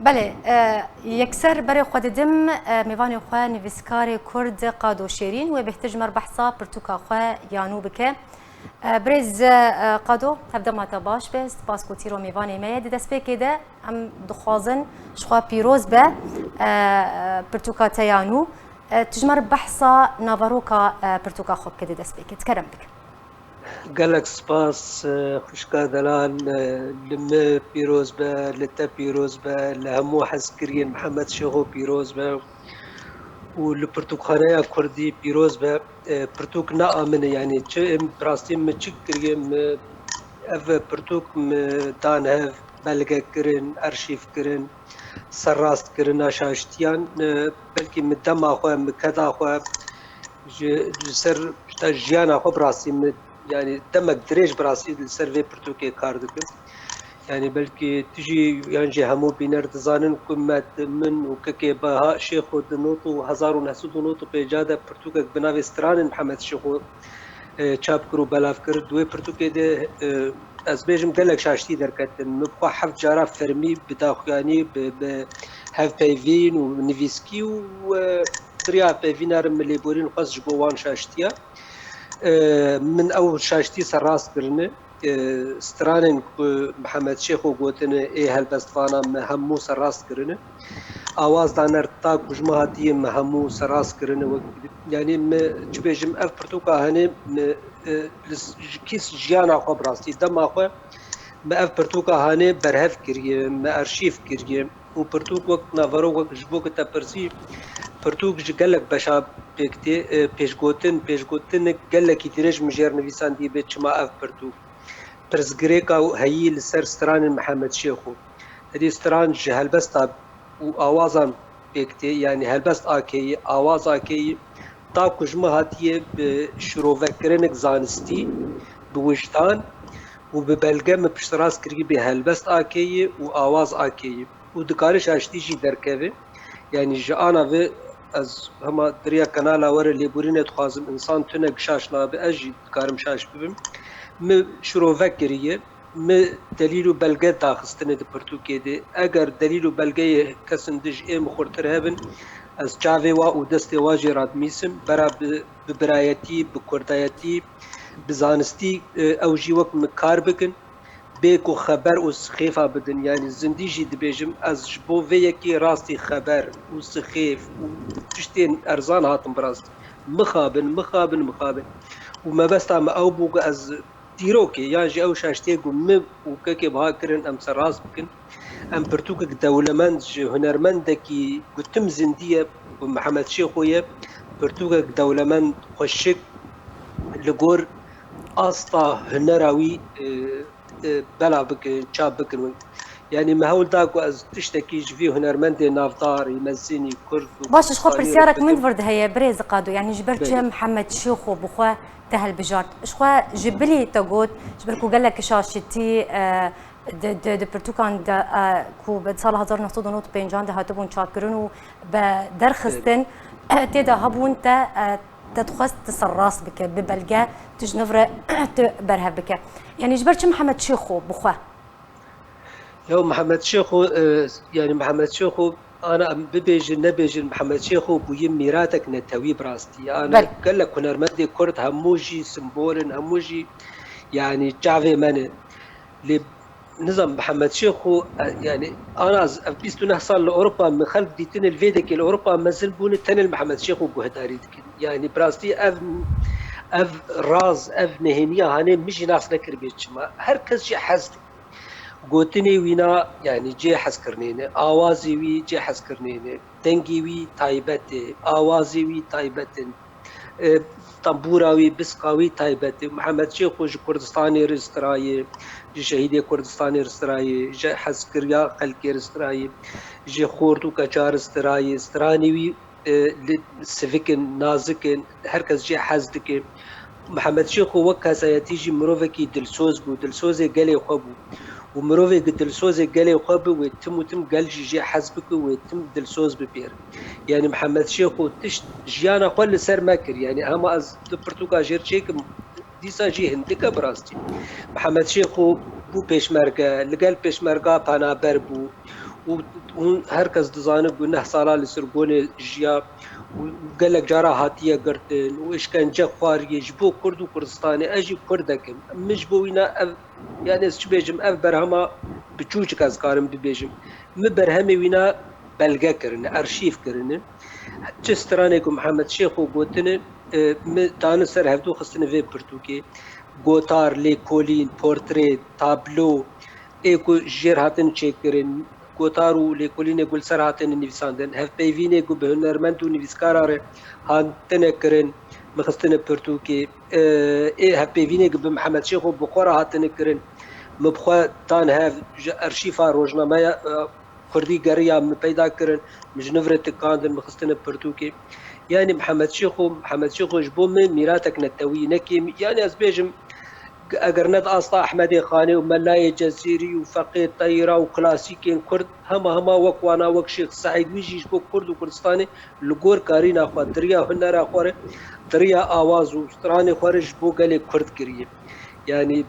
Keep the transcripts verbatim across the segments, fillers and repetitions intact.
Belê, e, yekser berê xwe didim, e, mêvanê xwe nivîskarê Kurd Qado Şêrîn wê bêhtir ji me re behsa pirtûka xwe ya nû bike. E, birêz, e, Qado, hevdema te baş be, spas ku tîro mêvanê me ye. Di destpêkê de em dixwazin ji xwe pîroz be, e, pirtûka te ya nû. E, tu ji me re behsa naveroka, e, pirtûka xwe bike di destpêkê. Kerem bike. Gelek spas, e, xwişka delal, e, li me pîroz be, li te pîroz be, li hemû hezkiriyên Mihemed Şêxo pîroz be û li pirtûkxaneya Kurdî pîroz be. E, pirtûk ne a min e, yanî çi em bi rastî min çi kiriye, min ev pirtûk min dan hev, belge kirin, arşîv kirin, serrast kirina şaştiyan, e, belkî min dema xwe, min keda xwe, ji, ji ser, işte, jiyana xwe bi rastî min, yanî demek dirêj bi rastî li ser vê pirtûkê kar dikim. Yanî belkî tu jî yan jî hemû bîner dizanin ku me, min û kekê Beha Şêxo di nod û hezar û neh sed û nod û pêncî de pirtûkek bi navê Stranên Mihemed Şêxo, e, çap kir û belav kir. Di wê pirtûkê de, e, ez bêjim gelek şaştî derketin. Min bi xwe heft cara fermî bi daxuyanî, bi, bi hevpeyvîn û nivîskî û, e, bi riya hevpeyvîna re min lêborîn xwest ji bo wan şaştiya. E, min ew şaştî serrast kirine. E, stranên ku Mihemed Şêxo gotine ê helbestvana me hemû serrast kirine. Awaz daner ta ku ji me hatiye me hemû serrast kirine. Wek, yanî me çi bêjim, ev pirtûka hene me, e, li s-, ji kîs jiyana xwe bi rastî dema xwe me ev pirtûka hane berhev kiriye, me arşîv kiriye. Û pirtûk wek naverok, wek ji bo ku te pirsî, pirtûk ji gelek beşa pêk tê, e, pêşgotin, pêşgotinek gelekî dirêj min jêr nivîsandî bê çima ev pirtûk. Pirsgirêka heyî li ser stranên Mihemed Şêxo. Êdî stran ji helbesta û awazan pêk tê, yanî helbest akeyî, awaz akeyî, ta ku ji me hatiye bi şirovekirinek zanistî, bi wijdan û bi belge min piştrast kirî bê helbest akeyî û awaz akeyî. Û dikare şaştî jî derkeve. Yanî ji ana ve ez hema di riya kanala we re lêborîne dixwazim, însan tune şaş nabe, ez jî dikarim şaş bibim. Min şirove kiriye, min delîl û belge daxistine di pirtûkê de. Eger delîl û belgeyê kesin dij ê min xurtir hebin, ez çavê wa û destê wa jê radimîsim, bera bi, bi birayetî, bi kurdayetî, bi zanistî, e, ew jî wek min kar bikin. Bê ku xeber û sixêfa bidin, yanî zindî jî dibêjim, ez ji bo vê yekê rastî xeber û sixêf û tiştên erzan hatim bi rastî. Mixabin, mixabin, mixabin. Û mebesta me ew bû ku ez dîrokê yan jî ew şaştiyê ku min û kekê biha kirin, em serrast bikin. Em pirtûkek dewlemend ji hunermendekî ku tim zindî ye, ku Mihemed Şêxo ye, pirtûkek dewlemend, xweşik, li gor asta hunera wî, e, e, belav bikin, çap bikin. Yanî me hewl da ku ez tiştekî ji vî hunermendê navdar, mezin, kurd û Baş, ji xwe Kurdistanî pirsiyarek min rêvedim. Vir de heye, birêz Qado, yanî ji ber çi Belê. Mihemed Şêxo bi xwe te hilbijart? Ji xwe ji bilî te got, ji ber ku gelek şaşitî, e, di, di, di pirtûkan de, e, ku bi sala hezar neh sed û nod û pêncan de hatibûn çapkirin û bi derxistin, Belê. Tê de hebûn te, e, te dixwest tu serrast bike, bi belge tu ji nû re tu berhev bike. Yanî ji ber çi Mihemed Şêxo bi xwe? Ya Mihemed Şêxo, e, yanî Mihemed Şêxo, ana em bibêjin, nebêjin, Mihemed Şêxo bûye mîratek netewî bi rastî. Ana Belê. Gelek hunermendê Kurd hemû jî simbol in, hemû jî, yanî çavê me ne. Lê nizam Mihemed Şêxo, e, yanî ana ez ev bîst û neh sal li Ewropa min xelk dîtine, li vê dekê li Ewropa mezin bûne, tenê li Mihemed Şêxo guhdarî dikin. Yanî bi rastî ev, ev raz, ev nehêniya hanê min jî nas nekiribê çima. Her kes jî hez dike. Gotinê wî na, yanî cê hezkirinê ne, awazê wî cê hezkirinê ne, dengê wî taybet e, awazê wî taybet in. E, tembûra wî, bisqa wî taybet e. Mihemed Şêxo ji Kurdistanê re stiraye, ji şehîdê Kurdistanê re stiraye, ji hezkiriya xelkê re stiraye, ji xort û keça re stiraye. Stranê wî, e, li sivik in, nazik in, her kes jê hez dike. Mihemed Şêxo wek kesayetî jî mirovekî dilsoz bû, dilsozê gelê xwe bû. Û mirovê ku dilsozê gelê xwe bi, wê tim û tim gel jî jê hez bike, wê tim dilsoz bipêr. Yanî Mihemed Şêxo tişt jiyana xwe li ser me kir. Yanî hema ez du pirtûka jêr çêkim, dîsa jî hindike bi rastî. Mihemed Şêxo bû pêşmerge, li gel pêşmerga penaber bû. û hûn her kes dizane ku neh sala li Sirgonê jiya û gelek cara hatiye girtin û îşkence xwariye ji bo Kurd û Kurdistanê. Ez jî Kurdek im. Min ji bo wîna ev, yani ez çi bêjim, ev berhema biçûçik ez karim bibêjim. Min berhemê wîna belge kirine, arşîv kirine. Çi stranê ku Mihemed Şêxo gotine, e, min dane ser hevdû xistine vê pirtûkê. Gotar, lêkolîn, portre, tablo, ê ku jêr hatin çêkirin, gotar û lêkolînê ku li ser hatine nivîsandin, hevpeyvînê ku bi hunermend û nivîskara re hatine kirin, min xistine pirtûkê. E, ê hevpeyvînê ku bi Mihemed Şêxo bi xwe re hatine kirin, min bi xwe dan hev, ji arşîfa rojnameya, e, Kurdî geriya, min peyda kirin, min ji nû re tikandin, min xistine pirtûkê. Yani Mihemed Şêxo, Mihemed Şêxo ji bo min mîratek netewî, ne kêmî. Yani ez bêjim, eger ne di asta Ehmedê Xanê û Melayê Cezîrî û Feqê Teyra û klasîkên Kurd, hema hema wek wana, wek Şêx Seîd, wî jî ji bo Kurd û Kurdistanê li gor karîna xwe, di riya hunera xwe re, di riya awaz û stranê xwe re ji bo gelê Kurd kiriye. Yani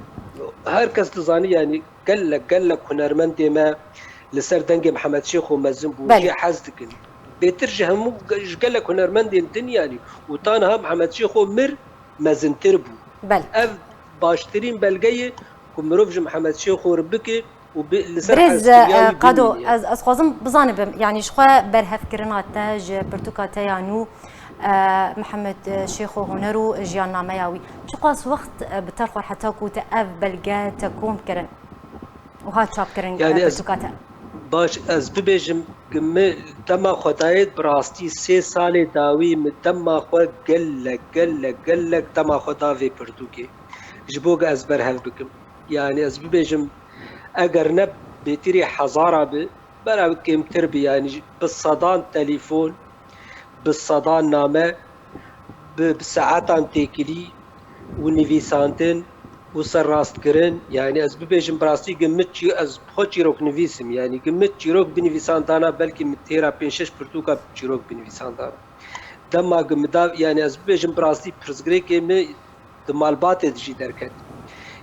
her kes dizane, yani gelek, gelek hunermendê me li ser dengê Mihemed Şêxo mezin bû, Belê. jê hez dikin. Bêtir ji hemû ge-, ji gelek hunermendên din, yani, û ta niha Mihemed Şêxo mir mezintir bû. Belê. Ev baştirîn belge ye ku mirov ji Mihemed Şêxo re bike û bi, li ser Birêz, hezkiriya e, wî Qado, bimîne. ez, ez xwazim bizanibim, yani ji xwe berhevkirina te ji pirtûka te ya nû, e, Mihemed, e, Şêxo Huner û jiyannameya wî. Çiqas wext, e, bi te xwar heta ku te ev belge te kom kirin û hat çapkirin, Yani e, ez, pirtûka te? Baş, ez bibêjim, min dema xwe dayê bi rastî sê salê dawî, min dema xwe gelek, gelek, gelek dema xwe da vê pirtûkê. Ji bo ku ez berhev bikim. Yani ez bibêjim, eger ne bêtirî hezara bi, bera kêmtir bi, yani bi sedan telefon, bi sedan name, bi, bi saetan têkilî û nivîsandin û serrastkirin. Yani ez bibêjim bi rastî, gi min çî-, ez xwe çîroknivîs im. Yani gi min çîrok binivîsandana, belkî min têra pênc şeş pirtûka çîrok binivîsandana. Dema gi min da, yani ez bibêjim bi rastî pirsgirêkê min di malbatê de jî derket.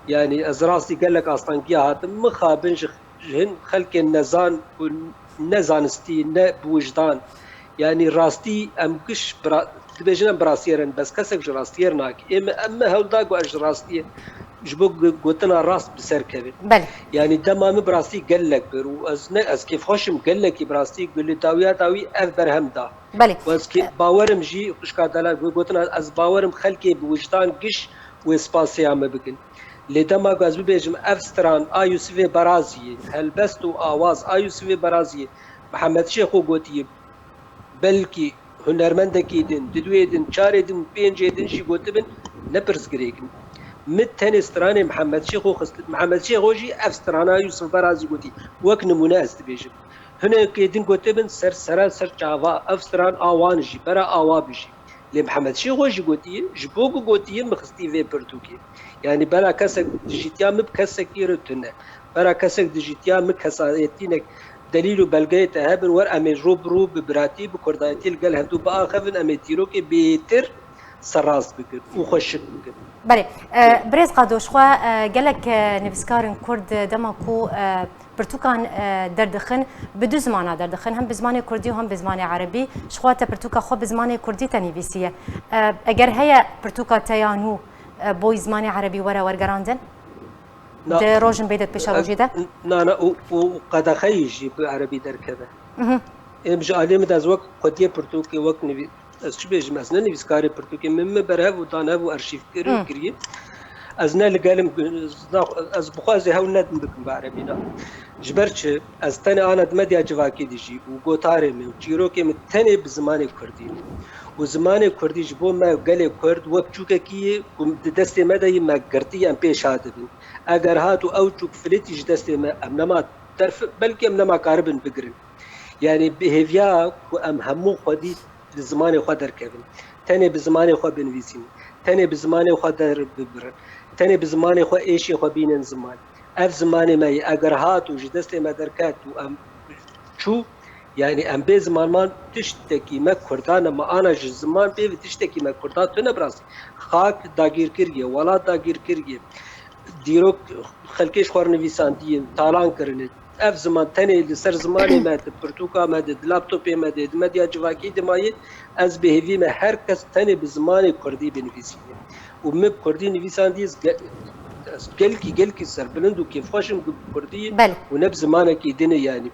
Yani ez rastî gelek astangiya hatim. Mixabin ji, ji hin xelkên nezan û ne zanistî, ne bi wijdan. Yani rastî em giş bira-, dibêjin em bi rastiyê re ne, bes kesek ji rastiyê re nake. Ê me, em me hewl da ku ez ji rastiyê, ji bo gu-, gotina rast bi ser kevin. Belê. Yani dema min bi rastî gelek bir û ez ne, ez kêfxweş im gelekî bi rastî ku li dawiya dawî ev berhem da. Belê. Û ez kê-, bawerim jî, xwişka delal, wê gotina, ez bawerim xelkê bi wijdan giş wê spasiya me bikin. Lê dema ku ez bibêjim, ev stran a Yûsifê Beraziyê, helbest û awaz a Yûsifê Beraziyê, Mihemed Şêxo gotiye, belkî hunermendekî din, diduyê din, çarê din, pêncê din jî gotibin, ne pirsgirêk in. Min tenê stranê Mihemed Şêxo xist, Mihemed Şêxo jî ev strana Yûsif Berazî gotî. Wek nimûne ez dibêjim. Hinekê din gotibin ser sera ser çava, ev stran a wan jî, bera awa bijî. Lê Mihemed Şêxo jî gotiye, ji bo ku gotiye, min xistî vê pirtûkê. Yani bera kesek dijîtiya min bi kesekî re tune. Bera kesek dijîtiya min kesayetînek delîl û belgeyê te hebin, wer em ê rû bi rû bi biratî, bi kurdayetî li gel hevdû biaxivin, em ê dîrokê bêtir serrast bikin û xweşik bikin. Belê, e, birêz Qado, ji xwe, e, gelek, e, nivîskarên Kurd, e, dema ku, e, pirtûkan, e, derdixin, bi du zimana derdixin, hem bi zimanê Kurdî û hem bi zimanê Erebî. Ji xwe te pirtûka xwe bi zimanê Kurdî te nivîsiye. E, eger heye pirtûka te ya nû, e, boy zimanê Erebî were wergerandin? Na, Di rojin bê de, di pêşerojê de? Na, na, û, û qedexeyî jî bi Erebî derkeve. Mhm. Êm ji aliyê min de ez wek xwediyê pirtûkê, wek nivî-, ez çi bêjim, ez ne nivîskarê pirtûkê, min, min berhev û danhev û arşîv kir-, Hmm. kiriye. Ez ne li gelim, ez bi xwe ez ê hewl nedim bikim bi Erebî, na. Ji ber çi? Ez tenê ana di medya civakî dijî û gotarê min û çîrokê min tenê bi zimanê Kurdî ne. Û zimanê Kurdî ji bo me gelê Kurd wek çûkekî ye ku di destê me de ye, me girtî, em pêş hatibin. Eger hat û ew çûk filîtî ji destê me, em nema derf-, belkî em nema karibin bigirin. Yani bi hêviya ku em hemû xwedî li zimanê xwe derkevin. Tenê bi zimanê xwe binivîsîn. Tenê bi zimanê xwe derbibirin. Tenê bi zimanê xwe êşê xwe bînin ziman. Ev zimanê me ye. Eger hat û ji destê me derket û em çû, yani em bê zimanman tiştekî me Kurdan e, me ana ji ziman pê ve tiştekî me Kurdan tune bi rastî. Xak dagîr kiriye, welat dagîr kiriye. Dîrok xelkê ji xwe re nivîsandiye, talan kirine. ev ziman tenê li ser zimanê me, di pirtûka me de, di laptopê me de, di medya civakî de maye, ez bi hêvî me her kes tenê bi zimanê kurdî binivîsîne. Û min bi kurdî nivîsandî, ez ge-, ez gelkî, gelkî serbilind û kêfxweş im ku bi kurdî ye Belê. û ne bi zimanekî din e yanî.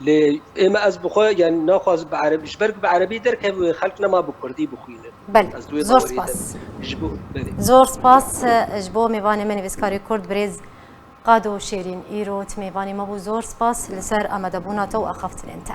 Lê ême ez bi xwe, yanî naxwazim bi erebî, ji ber ku bi erebî derkeve, xelk nema bi kurdî bixwîne. Belê. Ez di wê Zor bawerî de spas. Ji bo, belê. Zor spas, e, ji bo mêvanê me nivîskarê kurd birêz Qado Şêrîn, îro tu mêvanê me bû. Zor spas li ser amadebûna te û axaftinên te.